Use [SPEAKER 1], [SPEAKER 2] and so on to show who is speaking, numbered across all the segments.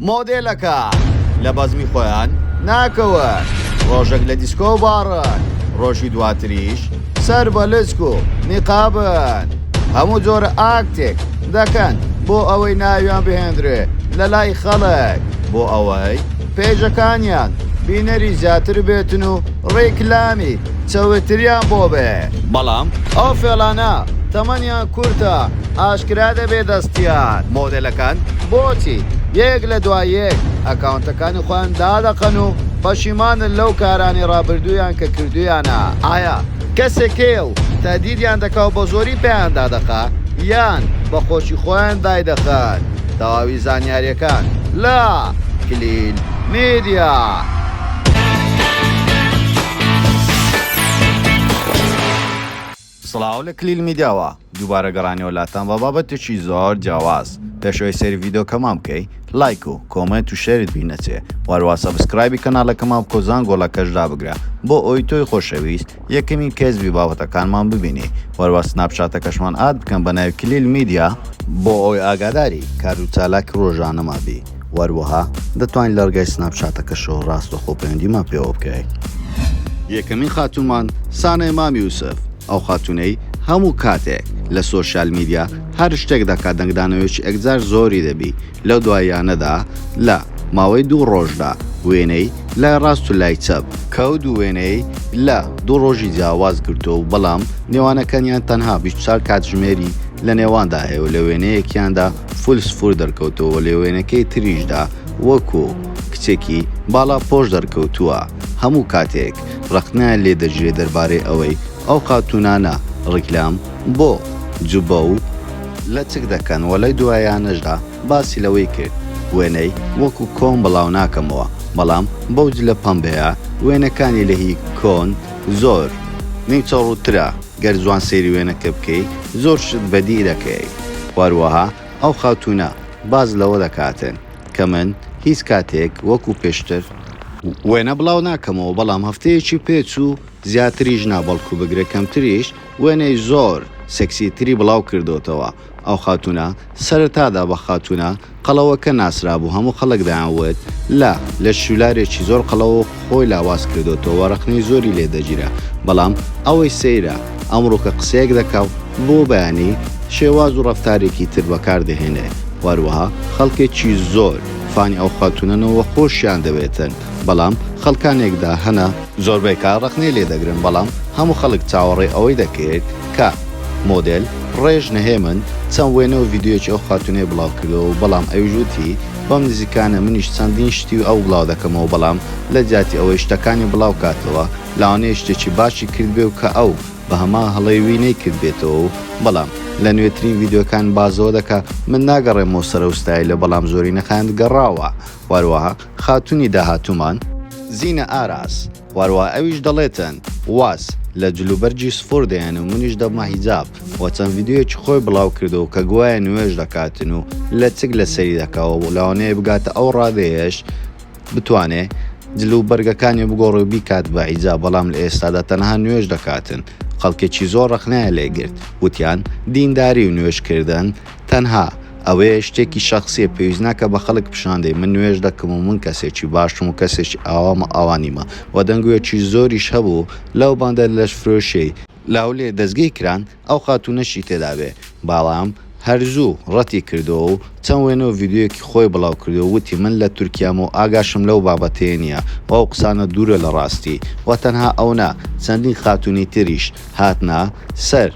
[SPEAKER 1] مۆدێلەکان لە بەزمی خۆیان ناکەون، ڕۆژێک لە دیسکۆ و باڕن، ڕۆژی دواتریش سەر بە لچک و نیقابن. هەموو جۆرە ئاکتێک دەکەن بۆ ئەوەی ناویان بهێندرێ لە لای خەڵک، بۆ ئەوەی پەیجەکانیان بینەری زیاتر بێتن و ڕیکلامی چەورتریان بۆ بێ. بەڵام ئەو فێڵانە تەمەنیان کورتە، ئاشکرا دەبێ دەستیان. مۆدێلەکان بۆچی یەک لە دوای یەک ئەکاونتەکانی خۆیان دادەخەن و پەشیمانن لەو کارانەی ڕابردوویان کە کردوویانە؟ ئایا کەسێک هەیە و تەهدیدیان دەکا و بە زۆری پێیان دادەخا یان بە خۆشی خۆیان دایدەخەن؟ تەواوی زانیاریەکان لە کلیل میدیا. سڵاو لە کلیل میدیاوە دووبارە گەڕانەوە لاتان بە بابەتێکی زۆر جیاواز پێش ئەوەی سەیری ڤیدیۆکەمان بکەی لایک و comment و share ت بیر نەچێ وەروا subscribe ی کەناڵەکەمان بکە و زانگۆڵەکەش دابگرە بۆ ئەوەی تۆی خۆشەویست یەکەمین کەس بی بابەتەکانمان ببینی وەروا سناپچاتەکەشمان add بکەن بە ناوی کلیل میدیا بۆ ئەوەی ئاگاداری کار و چالاکی ڕۆژانەمان بی وەروەها دەتوانیت لە ڕێگای سناپچاتەکەشەوە ڕاستەوخۆ پەیوەندیمان پێوە بکەیت. یەکەمین خاتوونمان سانای مام یوسف، ئەو خاتوونەی هەموو کاتێک لە social media هەر شتێک دەکات دەنگدانەوەیەکی ئەکجار زۆری دەبی، لەو دواییانەدا لە ماوەی دوو ڕۆژدا وێنەی لای ڕاست و لای چەپ، کە ئەو دوو وێنەی لە دوو ڕۆژی جیاواز گرتووە و بەڵام نێوانەکانیان تەنها 24 کاتژمێری لە نێواندا هەیە و لە وێنەیەکیاندا full سفور دەرکەوتووە و لە وێنەکەی تریشدا وەکو کچێکی باڵا پۆش دەرکەوتووە، هەموو کاتێک ڕەخنەیان لێ دەگیرێت دەربارەی ئەوەی ئەو خاتوونانە ڕیکلام بۆ جوبە و لەچک دەکەن و لەو دوایانەشدا باسی لەوەی کرد وێنەی وەکو کۆن بڵاو ناکەمەوە بەڵام بەو جلە پەمبەیە وێنەکانی لە هی کۆن زۆر نیمچە ڕووترە گەر جوان سەیری وێنەکە بکەی زۆر شت بەدی دەکەی وەروەها ئەو خاتوونە باس لەوە دەکاتن کە من هیچ کاتێک وەکو پێشتر وێنە بڵاو ناکەمەوە بەڵام هەفتەیەکی پێچوو زیاتریش نا بەڵکو بگرە کەمتریش وێنەی زۆر سێکسی تری بڵاو کردۆتەوە ئەو خاتوونە سەرەتادا بە خاتوونە قەڵەوەکە ناسرابوو هەموو خەڵک دەیان وت لە لەشولارێکی زۆر قەڵەوە خۆی لاواز کردۆتەوە ڕەخنەی زۆری لێ دەگیرا بەڵام ئەوەی سەیرە ئەمڕۆ کە قسەیەک دەکا و بۆ بەیانی شێواز و ڕەفتارێکی تر بەکار دەهێنێ وەروەها خەڵکێکی زۆر فانی ئەو خاتوونەن و خۆشیان دەوێتن بەڵام خەڵکانێکدا هەنە زۆربەی کات ڕەخنەی لێ دەگرن بەڵام هەموو خەڵک چاوەڕێی ئەوەی دەکرد کە مۆدێل ڕێژ نهێمن چەند وێنە و ڤیدیۆیەکی ئەو خاتوونەی بڵاو کردەوە و بەڵام ئەویش وتی بەم نزیکانە منیش چەندین شتی ئەو بڵاو دەکەمەوە بەڵام لە جیاتی ئەوەی شتەکانی بڵاو کاتەوە لەوانەیە شتێکی باشی کردبێ و کە ئەو بە هەمان هەڵەی وی نەیکردبێتەوە و بەڵام لە نوێترین ڤیدیۆکان بازەوە دەکا من ناگەڕێمەوە سەر ئەو ستایلە بەڵام زۆرینە خایاند گەڕاوە وەروەها خاتوونی داهاتوومان، زینە ئاراس، وەروەها ئەویش دەڵێتن واز لە جلوبەرگی سفور دەهێنم منیش دەبمە حیجاب و چەند ڤیدیۆیەکی خۆی بڵاو کردەوە کە گوایە نوێژ دەکاتن و لەچک لەسەری دەکا و لەوانەیە بگاتە ئەو ڕادەیەش بتوانێ جل و بەرگەکانی بگۆڕێ و بیکات بە حیجاب بەڵام لە ئێستادا تەنها نوێژ دەکاتن خەڵکێکی زۆر ڕەخنەیان لێ گرت وتیان دینداری و نوێژ کردن تەنها ئەوەیە شتێکی شەخسیە پێویست ناکە بە خەڵک پیشان دەی من نوێژ دەکەم و من کەسێکی باشم و کەسێکی ئاوام و ئاوا نیمە وە دەنگۆیەکی زۆریش هەبوو لەو باندە لەشفرۆشیەی لە هەولێر دەستگیر کران ئەو خاتوونەشی تێدا بێ بەڵام هەر زوو ڕەتی کردەوە و چەند وێنە و ڤیدیۆیەکی خۆی بڵاو کردەوە وتی من لە تورکیام و ئاگاشم لەو بابەتەیە نیە و ئەو قسانە دوورە لە ڕاستی و تەنها ئەو نا چەندین خاتوونی تریش هاتنە سەر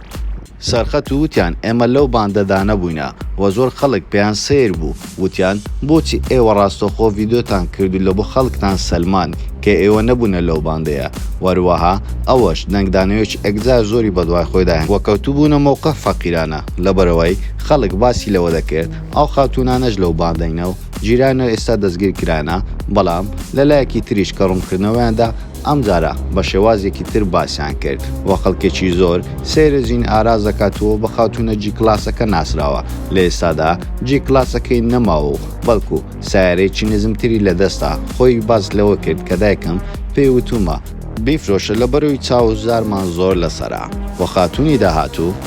[SPEAKER 1] سەرخەت و وتیان ئێمە لەو باندەدا نەبووینە و زۆر خەڵک پێیان سەیر بوو وتیان بۆچی ئێوە ڕاستەوخۆ ڤیدۆتان کرد و لەبۆ خەڵکتان سەلماند کە ئێوە نەبوونە لەو باندەیە وەروەها ئەوەش دەنگدانەوەیەکی ئەکجار زۆری بەدوای خۆیدا هێنا و کەوتبوونە مەوقع فەقیرانە لەبەرئەوەی خەڵک باسی لەوە دەکرد ئەو خاتوونانەش لەو باندەینە و گیرانە و ئێستا دەستگیر کرانە بەڵام لەلایەکی تریش کە ڕوونکردنەوەیان دا ئەمجارە بە شێوازێکی تر باسیان کرد و خەڵکێکی زۆر سەیرە زین ئاراس دەکات و بە خاتوونە G کلاسەکە ناسراوە، لە ئێستادا G کلاسەکەی نەماوە و بەڵکو سەیارەیەکی نزمتری لە دەستە، خۆی باس لەوە کرد کە دایکم پێی وتوومە بیفرۆشە لەبەرئەوەی چاو و زارمان زۆر لەسەرە و خاتوونی داهاتوو،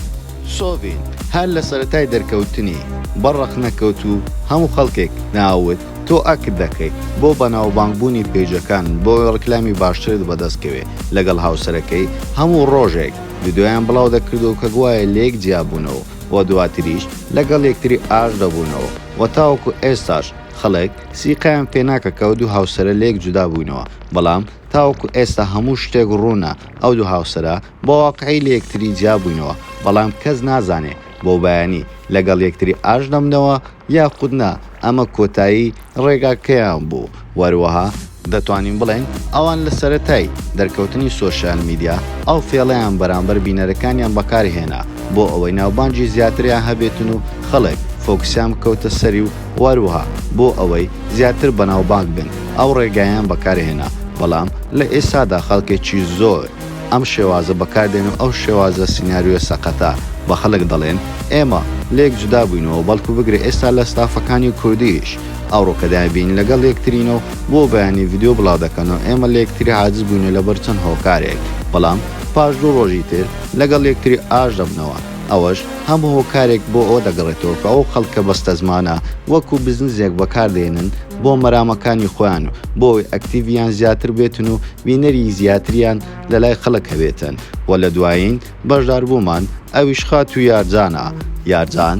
[SPEAKER 1] سۆڤین، هەر لە سەرەتای دەرکەوتنی بەر ڕەخنە کەوت و هەموو خەڵکێک دەیانوت. تۆ ئەکت دەکەی بۆ بەناوبانگ بوونی پەیجەکان بۆ ڕیکلامی باشترت بەدەست کەوێ لەگەڵ هاوسەرەکەی هەموو ڕۆژێک ڤیدیۆیان بڵاو دەکردەوە کە گوایە لێک جیابوونەوە و دواتریش لەگەڵ یەکتری ئاشت دەبوونەوە و تاوەکو ئێستاش خەڵک سیقەیان پێناکە کە ئەو دوو هاوسەرە لێک جودا بووینەوە بەڵام تاوەکو ئێستا هەموو شتێک ڕوونە ئەو دوو هاوسەرە بە واقعی لە یەکتری جیابووینەوە بەڵام کەس نازانێ بۆ بەیانی لەگەڵ یەکتری ئاشت دەبنەوە یاخود نا ئەمە کۆتایی ڕێگاکەیان بوو وەروەها دەتوانین بڵێین ئەوان لە سەرەتای دەرکەوتنی سۆشیال میدیا ئەو فێڵەیان بەرامبەر بینەرەکانیان بەکارهێنا بۆ ئەوەی ناوبانگی زیاتریان هەبێتن و خەڵک فۆکسیان بکەوتە سەری و وەروەها بۆ ئەوەی زیاتر بەناوبانگ بن ئەو ڕێگایەیان بەکارهێنا بەڵام لە ئێستادا خەڵکێکی زۆر ئەم شێوازە بەکاردێن و ئەو شێوازە سیناریۆ سەقەتە بە خەڵک دەڵێن ئێمە لێک جودا بووینەوە بەڵکو بگرە ئێستا لە ستافەکانی کوردیش ئەوڕۆ کە دایبین لەگەڵ یەکترینە و بۆ بەیانی ڤیدیۆ بڵاو دەکەنەوە ئێمە لە یەکتری عاجز بووینە لەبەر چەند هۆکارێک بەڵام پاش دوو ڕۆژی تر لەگەڵ یەکتری ئاش دەبنەوە ئەوەش هەموو هۆکارێک بۆ ئەوە دەگەڕێتەوە کە ئەو خەڵکە بەستەزمانە وەکو بزنزێک بەکاردێنن بۆ مەرامەکانی خۆیان و بۆ ئەوەی ئەکتیڤیان زیاتر بێتن و بینەری زیاتریان لەلای خەڵک هەبێتن و لە دوایین بەشداربوومان ئەویش خاتوو یارجانە یارجان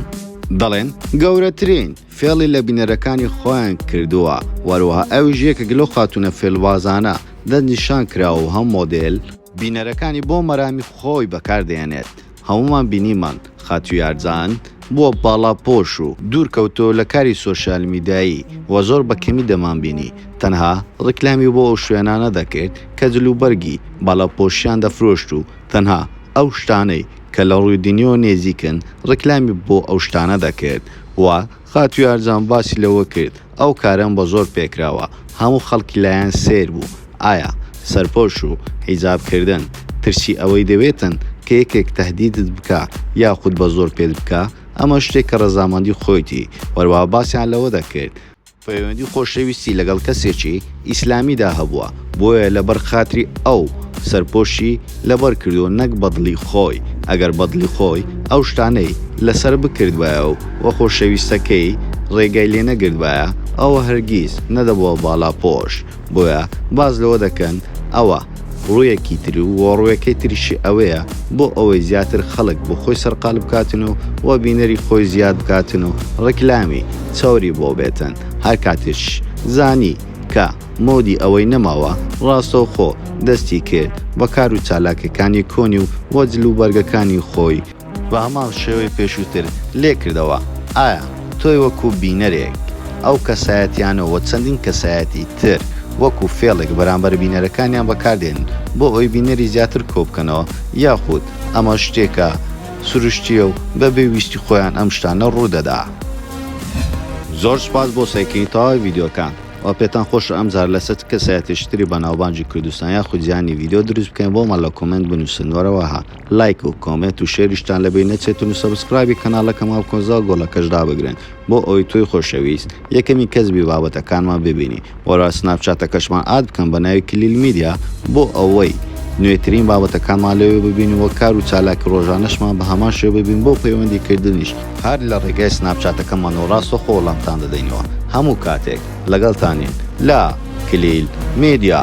[SPEAKER 1] دەڵێن گەورەترین فێڵی لە بینەرەکانی خۆیان کردووە وەروەها ئەویش یەکێک لەو خاتوونە فێڵبازانە دەستنیشان کراوە و هەم مۆدێل بینەرەکانی بۆ مەرامی خۆی بەکاردێنێت. هەموومان بینیمان خاتوو یارجان بووە باڵاپۆش و دوور کەوتەوە لە کاری سۆشیال میدیایی و زۆر بە کەمی دەمانبینی تەنها ڕیکلامی بۆ ئەو شوێنانە دەکرد کە جلوبەرگی باڵاپۆشیان دەفرۆشت و تەنها ئەو شتانەی کە لە ڕووی دینیەوە نێزیکن ڕیکلامی بۆ ئەو شتانە دەکرد و خاتوو یارجان باسی لەوە کرد ئەو کارەم بە زۆر پێکراوە هەموو خەڵکی لایان سەیر بوو ئایا سەرپۆش و حیجاب کردن ترسی ئەوەی دەوێتن کە یەکێک تەهدیدت بکا یاخود بە زۆر پێت بکا ئەمە شتێکە ڕەزامەندی خۆیتی وەروەها باسیان لەوە دەکرد پەیوەندی خۆشەویستی لەگەڵ کەسێکی ئیسلامیدا هەبووە بۆیە لەبەر خاتری ئەو سەرپۆشی لەبەر کردووە نەک بەدڵی خۆی ئەگەر بەدڵی خۆی ئەو شتانەی لەسەر بکردبایە و وە خۆشەویستەکەی ڕێگای لێ نەگرتبایە ئەوە هەرگیز نەدەبووە باڵاپۆش بۆیە باس لەوە دەکەن ئەوە ڕوویەکی تر و ڕوویەکەی تریشی ئەوەیە بۆ ئەوەی زیاتر خەڵک بۆ خۆی سەرقال بکاتن و وە بینەری خۆی زیاد بکاتن و ڕیکلامی چەوری بۆ بێتن هەر کاتیش زانی کە مۆدی ئەوەی نەماوە ڕاستەوخۆ دەستی کرد بە کار و چالاکیەکانی کۆنی و وە جل و بەرگەکانی خۆی بە هەمان شێوەی پێشووتر لێکردەوە ئایا تۆی وەکو بینەرێک ئەو کەسایەتیانە و چەندین کەسایەتی تر وەکو فێڵێک بەرامبەر بینەرەکانیان بەکاردێنن بۆ ئەوەی بینەری زیاتر کۆبکەنەوە یاخود ئەمە شتێکە سروشتیە و بەبێ ویستی خۆیان ئەم شتانە ڕوودەدا؟ زۆر سوپاس بۆ سەیرکردنی تەواوی ڤیدیۆکان. وە پێتان خۆشە ئەمجار لەسەر چ کەسایەتێکی تری بەناوبانگی کوردستان یاخود جیهانی ڤیدیۆ دروست بکەین بۆمان لە کۆمێنت بنوسن وەرەوەها لایک و کۆمێنت و شێریشتان لەبیر نەچێتن و subscribe ی کەناڵەکەمان بکەن زەنگۆڵەکەش دابگرن بۆ ئەوەی تۆی خۆشەویست یەکەمین کەس بی بابەتەکانمان ببینی وەرەوە سناپچاتەکەشمان add بکەن بە ناوی کلیل میدیا بۆ ئەوەی نوێترین بابەتەکانمان لەوێ ببینن و کار و چالاکی ڕۆژانەشمان بە هەمان شێوە ببین بۆ پەیوەندی کردنیش هەر لە ڕێگای سناپچاتەکەمانەوە ڕاستەوخۆ وەڵامتان دەدەینەوە هەموو کاتێک لەگەڵتانین لە کلیل میدیا.